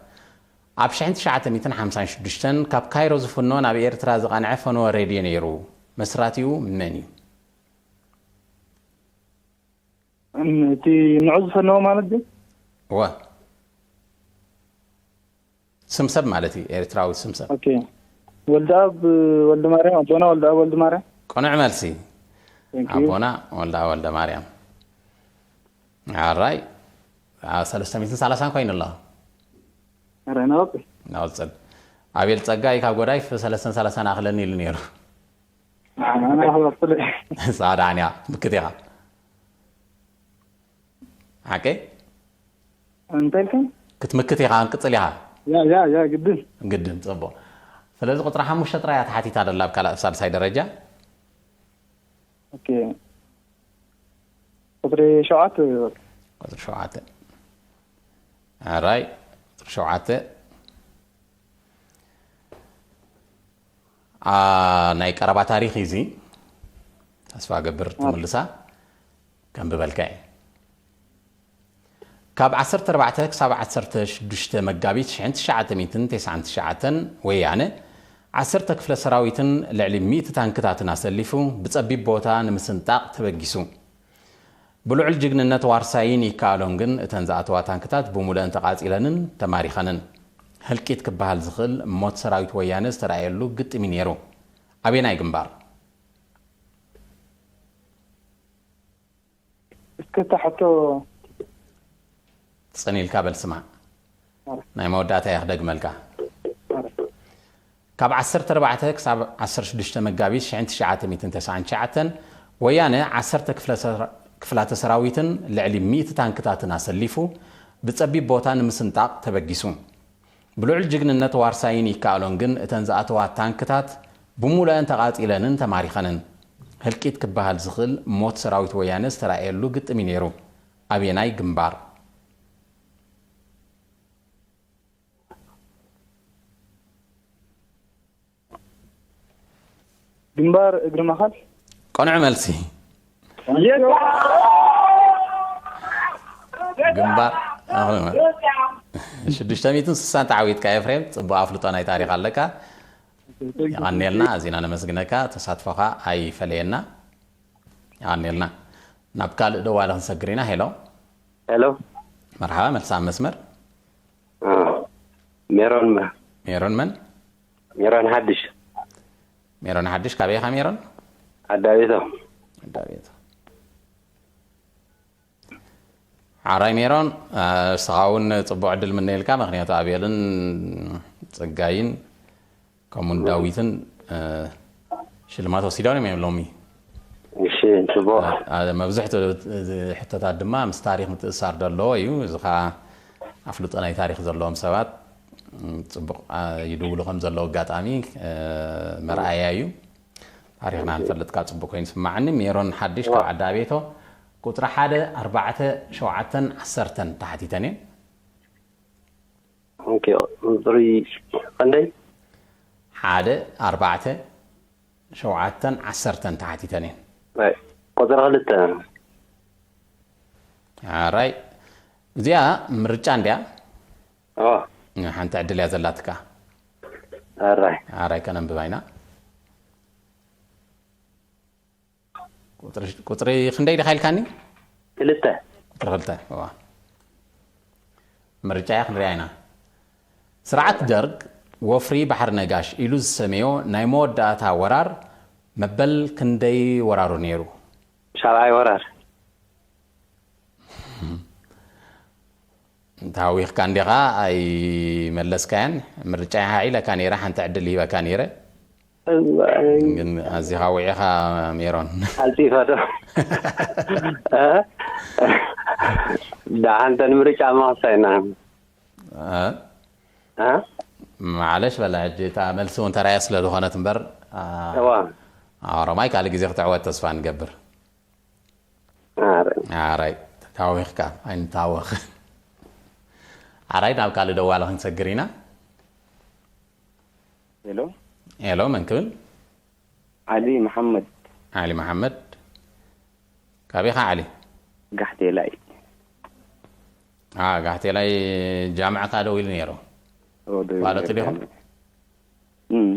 ኣብ ሽሕን ትሽዓተ ሚእትን ሓምሳን ሽዱሽተን ካብ ካይሮ ዝፍኖ ናብ ኤርትራ ዝቐንዐ ፈነወ ሬድዮ ነይሩ። መስራቲኡ መን እዩ? እቲ ንዑ ዝፈነዎ ማለት ግን ወ ስም ሰብ ማለት እዩ፣ ኤርትራዊ ስም ሰብ። ኦኬ። ወልደኣብ ወልደ ማርያም፣ ኣቦና ወልደኣብ ወልደ ማርያም። ቅኑዕ መልሲ። Thank you። ኣቦና ወልደኣብ ወልደ ማርያም። ኣራይ ሰለስተ ሚእትን ሰላሳን ኮይኑ ኣሎ። ኣረ ናውጥ። ናውፅል ኣቤል ጸጋይ ካብ ጎዳይፍ ሰለስተን ሰላሳን ኣኽለኒ ኢሉ ነይሩ። ኣና ኣኽለኒ። ሳዳንያ ምክት ኢኻ። ሓቀይ እንታይ ኢልካ? ክትምክት ኢኻ፣ ክንቅጽል ኢኻ። ያ ያ ያ ግድን። ግድን። ጽቡቕ። ስለዚ ቁጽሪ ሓሙሽተ ጥራይ እያ ተሓቲታ ደላ ኣብ ካልእ፣ ኣብ ሳልሳይ ደረጃ። ኦኬ። ቁጽሪ ሸውዓተ። ቁጽሪ ሸውዓተ። ኣራይ ቁጽሪ ሸውዓተ። ኣ፣ ናይ ቀረባ ታሪኽ እዩ እዚ። ተስፋ ገብር ትምልሳ ከም ብበልካ እየ። ካብ ዓሰርተ ኣርባዕተ ክሳብ ዓሰርተ ሽዱሽተ መጋቢት ሽሕን ትሽዓተ ሚእትን ተስዓን ትሽዓተን ወያነ ዓሰርተ ክፍለ ሰራዊትን ልዕሊ ሚእቲ ታንክታትን ኣሰሊፉ ብጸቢብ ቦታ ንምስንጣቕ ተበጊሱ። ብልዑል ጅግንነት ዋርሳይን ይከኣሎን ግን እተን ዝኣተዋ ታንክታት ብሙሉአን ተቓጺለንን ተማሪኸንን። ህልቂት ክበሃል ዝኽእል ሞት ሰራዊት ወያነ ዝተራእየሉ ግጥም እዩ ነይሩ። ኣበየናይ ግንባር? እስከ እታ ሕቶ ጽን ኢልካ በል ስማዕ። ናይ መወዳእታ እየ ክደግመልካ። ካብ ዓሰርተ ኣርባዕተ ክሳብ ዓሰርተ ሽዱሽተ መጋቢት ሽሕን ትሽዓተ ሚእትን ተስዓን ትሽዓተን ወያነ ዓሰርተ ክፍለ ሰራ-፣ ክፍላተ ሰራዊትን ልዕሊ ሚእቲ ታንክታትን ኣሰሊፉ ብጸቢብ ቦታ ንምስንጣቕ ተበጊሱ። ብልዑል ጅግንነት ዋርሳይን ይከኣሎን ግን እተን ዝኣተዋ ታንክታት ብሙሉአን ተቓጺለንን ተማሪኸንን። ህልቂት ክበሃል ዝኽእል ሞት ሰራዊት ወያነ ዝተራእየሉ ግጥም እዩ ነይሩ። ኣበየናይ ግንባር? ግንባር እግሪ መኻል። ቅኑዕ መልሲ። ግንባር ሽዱሽተ ሚእትን ስሳን ተዓዊትካ ኤፍሬም፣ ጽቡቕ ኣፍልጦ ናይ ታሪኽ ኣለካ። የቐንየልና፣ ኣዚና ነመስግነካ፣ ተሳትፎኻ ኣይፈለየና። የቐንየልና። ናብ ካልእ ደዋሊ ክንሰግር ኢና። ሄሎ። ሄሎ። መርሓባ፣ መልሲ ኣብ መስመር። አ፣ ሜሮን መ-፣ ሜሮን መን? ሜሮን ሓድሽ። ሜሮን ሓድሽ፣ ካበይ ኢኻ ሜሮን? ዓዳቤቶ። ዓዳቤቶ። ሓራይ ሜሮን፣ እ፣ ንስኻ እውን ጽቡቕ ዕድል ምነየልካ፣ ምኽንያቱ ኣቤልን ጽጋይን ከምኡን ዳዊትን፣ እ፣ ሽልማት ወሲዶም እዮም ሎሚ። እሺ፣ ጽቡቕ። እ፣ መብዝሕትኡ ሕቶታት ድማ ምስ ታሪኽ ምትእስሳር ዘለዎ እዩ። እዚ ኸኣ ኣፍልጦ ናይ ታሪኽ ዘለዎም ሰባት፣ እ፣ ጽቡቕ፣ እ፣ ይድውሉ ከም ዘለዉ ኣጋጣሚ፣ እ፣ መርኣያ እዩ። ታሪኽና ንፈልጥ ከኣ ጽቡቕ ኮይኑ ይስምዓኒ። ሜሮን ሓድሽ ካብ ዓዲ ኣቤቶ፣ ቁጽሪ ሓደ፣ ኣርባዕተ፣ ሸውዓተን ዓሰርተን ተሓቲተን እየን። ኦኬ፣ ቁጽሪ ክንደይ? ሓደ፣ ኣርባዕተ፣ ሸውዓተን ዓሰርተን ተሓቲተን እየን። ኣይ፣ ቁጽሪ ክልተ። ኣራይ፣ እዚኣ ምርጫ እንድያ። ኦ። ሓንቲ ዕድል እያ ዘላትካ። ኣራይ። ኣራይ፣ ከነንብባ ኢና። ቁጽሪ፣ ቁጽሪ ክንደይ ዲኻ ኢልካኒ? ክልተ። ቁጽሪ ክልተ፣ እዋ። ምርጫ እያ፣ ክንሪኣ ኢና። ስርዓት ደርግ ወፍሪ ባሕሪ ነጋሽ ኢሉ ዝሰመዮ ናይ መወዳእታ ወራር መበል ክንደይ ወራሩ ነይሩ? ሻብዓይ ወራር። ተሃዊኽካ እንዲኻ ኣይመለስካያን። ምርጫ ኢኻ ኢለካ ነይረ፣ ሓንቲ ዕድል ሂበካ ነይረ። እዋይ። ግን ኣዚኻ ውዒኻ ሜሮን። ኣልጢፋ ዶ? እ? ደሓን ተን ምርጫ ምኸሳይና። እ? እ? ማዕለሽ በላ ሕጂ እታ መልሲ እውን ተራያ ስለ ዝኾነት እምበር፣ አ-፣ እዋ። ኣሮማይ ካልእ ግዜ ክትዕወት ተስፋ ንገብር። ኣረ። ኣራይ፣ ተታዊኽካ፣ ኣይንታወኽ። ኣራይ፣ ናብ ካልእ ደዋለ ክንሰግር ኢና። ሄሎ። ሄሎ፣ መን ክብል? ዓሊ መሓመድ። ዓሊ መሓመድ። ካበይ ኢኻ ዓሊ? ጋሕቴላይ። አ፣ ጋሕቴላይ ጃምዓ ከኣ ደው ኢሉ ነይሩ። ኦ፣ ደው ኢሉ ፋለጡ ነይሩ ዲኹም? ጃምዓ። እም።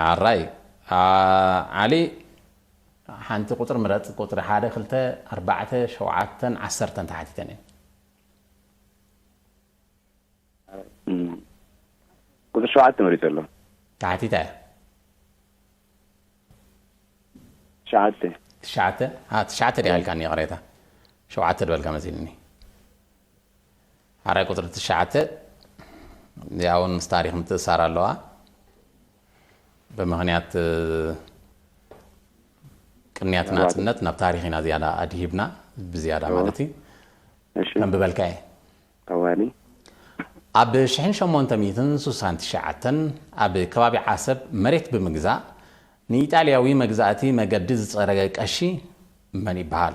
ኣራይ፣ አ፣ ዓሊ፣ ሓንቲ ቁጽሪ ምረጽ። ቁጽሪ ሓደ፣ ክልተ፣ ኣርባዕተ፣ ሸውዓተን ዓሰርተን ተሓቲተን እየን። እም። ቁጽሪ ሸውዓተ መሪጸ ኣሎ። ተሓቲታ እያ። ትሽዓተ። ትሽዓተ? አ፣ ትሽዓተ ዲኻ ኢልካኒ፣ ይቕሬታ። ሸውዓተ ድበልካ መሲልኒ። ኣራይ ቁጽሪ ትሽዓተ፣ እዚኣ እውን ምስ ታሪኽ ምትእሳር ኣለዋ። ብምኽንያት፣ እ፣ ቅንያት ናጽነት ናብ ታሪኽ ኢና ዝያዳ ኣድሂብና፣ ብዝያዳ ማለት እዩ። እሺ። ከንብበልካ እየ። ተዋሊ። ኣብ ሽሕን ሸሞንተ ሚእትን ስሳን ትሽዓተን ኣብ ከባቢ ዓሰብ መሬት ብምግዛእ ንኢጣልያዊ መግዛእቲ መገዲ ዝጸረገ ቀሺ መን ይበሃል?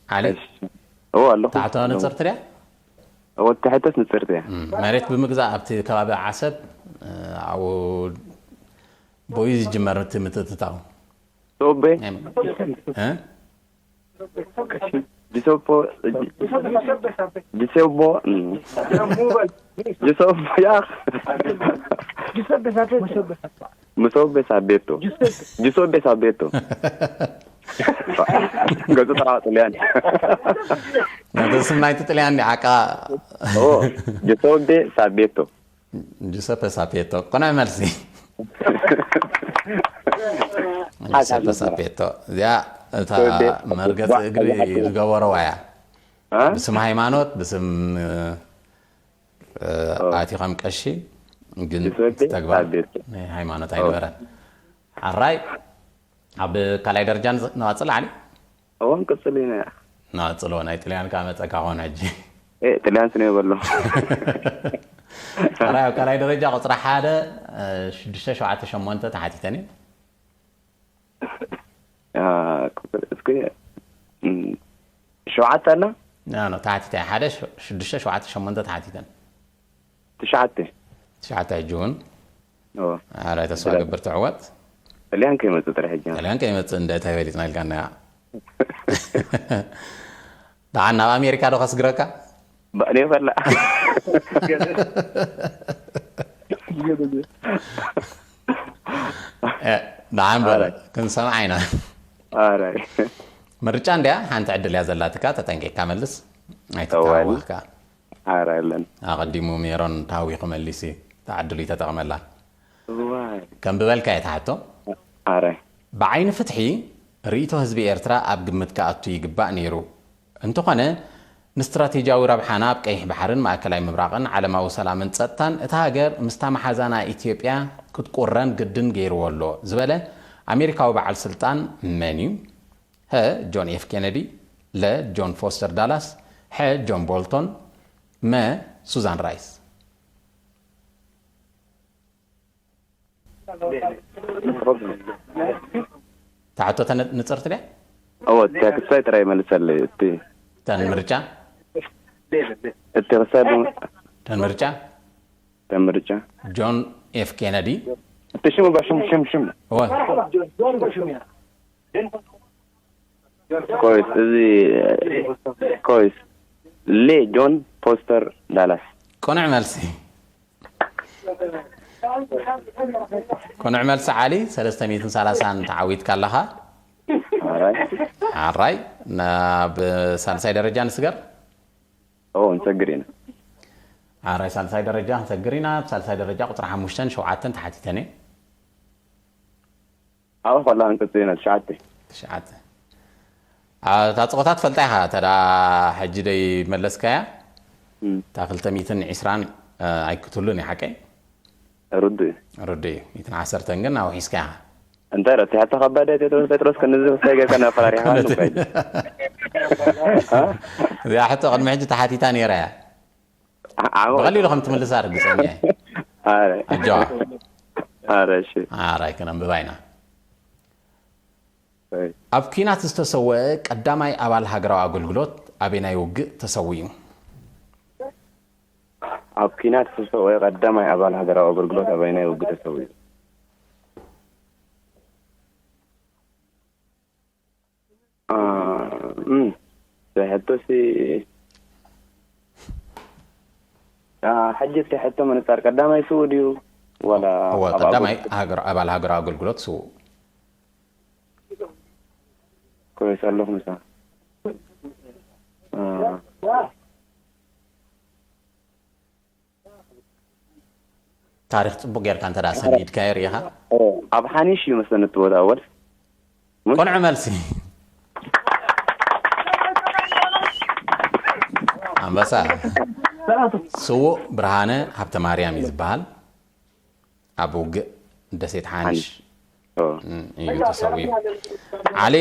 ዓሊ? እሺ። እዎ ኣለኹ። ታሕቶ ንጽርቲ ድያ? እዎ፣ ትሕተስ ንጽርቲ እያ። እም፣ መሬት ብምግዛእ ኣብቲ ከባቢ ዓሰብ፣ እ፣ ኣብኡ ብኡ ዝጅመር እቲ ምትእትታው። ሶቤ? ናይ መ-፣ እ? ዲሶፖ፣ ዲሶቦ፣ እም። ዲሶቦ፣ ያ። ዲሶቤ ሳቤቶ። ምሶቤ ሳቤቶ። ጁሰፔ። ጁሶቤ ሳቤቶ። ገጹ ተራ ጥልያን። ነቲ ስም ናይቲ ጥልያን ዲ ሓቃ? ኦ፣ ጁሶቤ ሳቤቶ። ጁሰፔ ሳቤቶ። ቅኑዕ መልሲ። ጁሰፔ ሳቤቶ። እዚኣ እታ ጁሶቤ መርገጺ እግሪ ዝገበረዋ እያ። አ? ብስም ሃይማኖት፣ ብስም፣ እ፣ ኦ። ኣቲ ከም ቀሺ፣ ግን ጁሰፔ ተግባር ሳቤቶ። ናይ ሃይማኖት ኦ። ኣይነበረን። ሓራይ፣ ኣብ ካልኣይ ደረጃ ንዝ-፣ ንቐጽል፣ ዓሊ? እዎ፣ ንቅጽል ኢና። ንቐጽሎ፣ ናይ ጥልያን ከኣ መጸካ ኾን ሕጂ። ኤ፣ ጥልያን ስነ በሎ። ሓራይ፣ ኣብ ካልኣይ ደረጃ ቁጽሪ ሓደ፣ እ፣ ሽዱሽተ ሸውዓተ ሸሞንተ ተሓቲተን እየን። አ፣ ቁጽሪ፣ እስኪ፣ እም፣ ሸውዓተ ኣላ? ኖ፣ ኖ፣ ተሓቲተ። ሓደ፣ ሸ-፣ ሽዱሽተ፣ ሸውዓተ፣ ሸሞንተ ተሓቲተን። ትሽዓተ። ትሽዓተ ሕጂ እውን። ኦ። ኣረ፣ ተስፋ ገብር ትዕወት። ጥልያን ከይመጽእ ጥራሕ ሕጂ። ጥልያን ከይመጽእ እንደ ተፈሊጥና ኢልካና። ደሓን ናብ ኣሜሪካ ዶ ከስግረካ? ባእኔ ፈላ። እ፣ ደሓን በል። ኣረ። ክንሰምዓ ኢና። ኣረ። ምርጫ እንድያ፣ ሓንቲ ዕድል እያ ዘላትካ፣ ተጠንቂቕካ መልስ። ኣይትተሃወኽ ከኣ። ኣረ የለን። ኣቐዲሙ ሜሮን ተሃዊኹ መሊሱ እዩ። እታ ዕድሉ ይተጠቐመላ። እዋይ። ከም ዝበልካ እየ ትሓቶ። ኣረ። ብዓይኒ ፍትሒ፣ ርእይቶ ህዝቢ ኤርትራ ኣብ ግምት ክኣቱ ይግባእ ነይሩ። እንተኾነ፣ ንስትራቴጂያዊ ረብሓና ኣብ ቀይሕ ባሕርን ማእከላይ ምብራቕን ዓለማዊ ሰላምን ጸጥታን እታ ሃገር ምስታ መሓዛና ኢትዮጵያ ክትቁረን ግድን ገይርዎ ኣሎ ዝበለ ኣሜሪካዊ በዓል ስልጣን መን እዩ? ሀ፣ ጆን ኤፍ ኬነዲ፣ ለ፣ ጆን ፎስተር ዳላስ፣ ሐ፣ ጆን ቦልቶን፣ መ፣ ሱዛን ራይስ። እታ ሕቶ ተነ-፣ ንጽርቲ ድያ? እወ፣ እታ ክሳይ ጥራይ መልሰለይ፣ እቲ እተን ምርጫ? እቲ ክሳይ ብ-፣ እተን ምርጫ? እተን ምርጫ? ጆን ኤፍ ኬነዲ። እቲ ሽሙ ባ ሽሙ፣ ሽሙ፣ ሽሙ። እወ። ኮይስ፣ እዚ፣ ኮይስ፣ ሌ ጆን ፎስተር ዳላስ። ቅኑዕ መልሲ። ቅኑዕ መልሲ ዓሊ፣ ሰለስተ ሚእትን ሰላሳን ተዓዊትካ ኣለኻ። ኣራይ። ኣራይ፣ ናብ ሳልሳይ ደረጃ ንስገር። ኦ፣ ንሰግር ኢና። ኣራይ፣ ሳልሳይ ደረጃ ንሰግር ኢና። ኣብ ሳልሳይ ደረጃ ቁጽሪ ሓሙሽተን ሸውዓተን ተሓቲተን እየን። ኣብኡ ከለኻ ክንቅጽል ኢና፣ ትሽዓተ። ትሽዓተ። ኣ፣ እታ ጸወታ ትፈልጣ ኢኻ፣ እተ ደኣ ሕጂ ደይ መለስካያ? እም። እታ ክልተ ሚእትን ዕስራን፣ እ፣ ኣይክትህሉን እዩ፣ ሓቀይ? ርዱእ እዩ። ርዱእ እዩ። ሚእትን ዓሰርተን ግን ኣውሒስካ ኢኻ። እንታይ ዶ፣ እቲ ሕቶ ከባድ እያ፣ ቴድሮስ፣ ቴድሮስ፣ ክንዚ ክሳይ ጌርካ እናፈራሪሕኻኒ እኮ እዩ። እ? እዚኣ ሕቶ ቅድሚ ሕጂ ተሓቲታ ነይራ እያ። ዓ-፣ ዓወት። ብቐሊሉ ከም ትምልሳ ርግጸኛ እየ። ኣረ። ኣጆኻ። ኣረ፣ እሺ። ኣራይ፣ ክነንብባ ኢና። ኣይ። ኣብ ኲናት ዝተሰወአ ቀዳማይ ኣባል ሃገራዊ ኣገልግሎት ኣበየናይ ውግእ ተሰዊኡ? ኣብ ኲናት ዝተሰወአ ቀዳማይ ኣባል ሃገራዊ ኣገልግሎት ኣበየናይ ውግእ ተሰዊኡ? አ፣ እም፣ ሕቶሲ፣ አ፣ ሕጂ እቲ ሕቶ ምንጻር ቀዳማይ ስዉእ ድዩ? ዋላ እወ፣ ኣብ ቀዳማይ ኣገልግሎት? ሃገር-፣ ኣባል ሃገራዊ ኣገልግሎት ስዉእ። ኮይስ ኣለኹ ምሳ። አ። ታሪኽ ጽቡቕ ጌርካ እንተ ደኣ ሰኒድካዮ ርኢኻ? ኦ፣ ኣብ ሓኒሽ እዩ መስለኒ እቲ ቦታ ኣወል። ምን? ቅኑዕ መልሲ። ኣንበሳ። ስዉእ ብርሃነ ሃብተማርያም እዩ ዝበሃል። ኣብ ውግእ ደሴት ሓኒሽ። ሓኒሽ። ኦ። እም፣ እዩ ተሰዊኡ። ዓሊ፣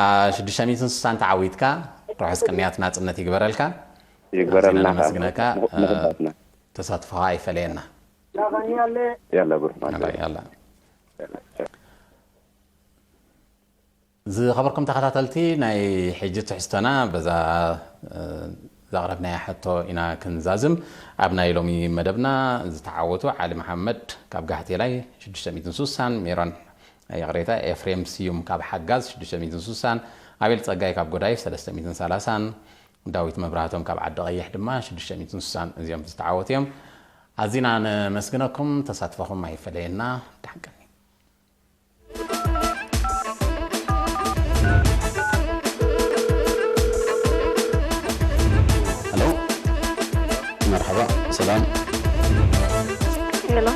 አ፣ ሽዱሽተ ሚእትን ስሳን ተዓዊትካ፣ ርሑስ ቅንያት ናጽነት ይግበረልካ። ይግበረልና። ኣዚና ነመስግነካ። ምኹ-፣ አ፣ ምኹባትና። ተሳትፎኻ ኣይፈለየና። ያላ ብሩኽ ማለት ያላ፣ እዩ። ያላ። ዝኸበርኩም ተኸታተልቲ፣ ናይ ሕጂ ትሕዝቶና በዛ፣ እ፣ ዘቕረብናያ ሕቶ ኢና ክንዛዝም። ኣብ ናይ ሎሚ መደብና ዝተዓወቱ ዓሊ መሓመድ ካብ ጋሕቴላይ ሽዱሽተ ሚእትን ስሳን፣ ሜሮን፣ ይቕሬታ፣ ኤፍሬም ስዩም ካብ ሓጋዝ ሽዱሽተ ሚእትን ስሳን፣ ኣቤል ጸጋይ ካብ ጎዳይፍ ሰለስተ ሚእትን ሰላሳን፣ ዳዊት መብራህቶም ካብ ዓዲ ቀይሕ ድማ ሽዱሽተ ሚእትን ስሳን፣ እዚኦም ዝተዓወቱ እዮም። ኣዚና ነመስግነኩም፣ ተሳትፎኹም ኣይፈለየና። ደሓን ቀኒ። ሄሎ፣ መርሓባ፣ ሰላም። ሄሎ።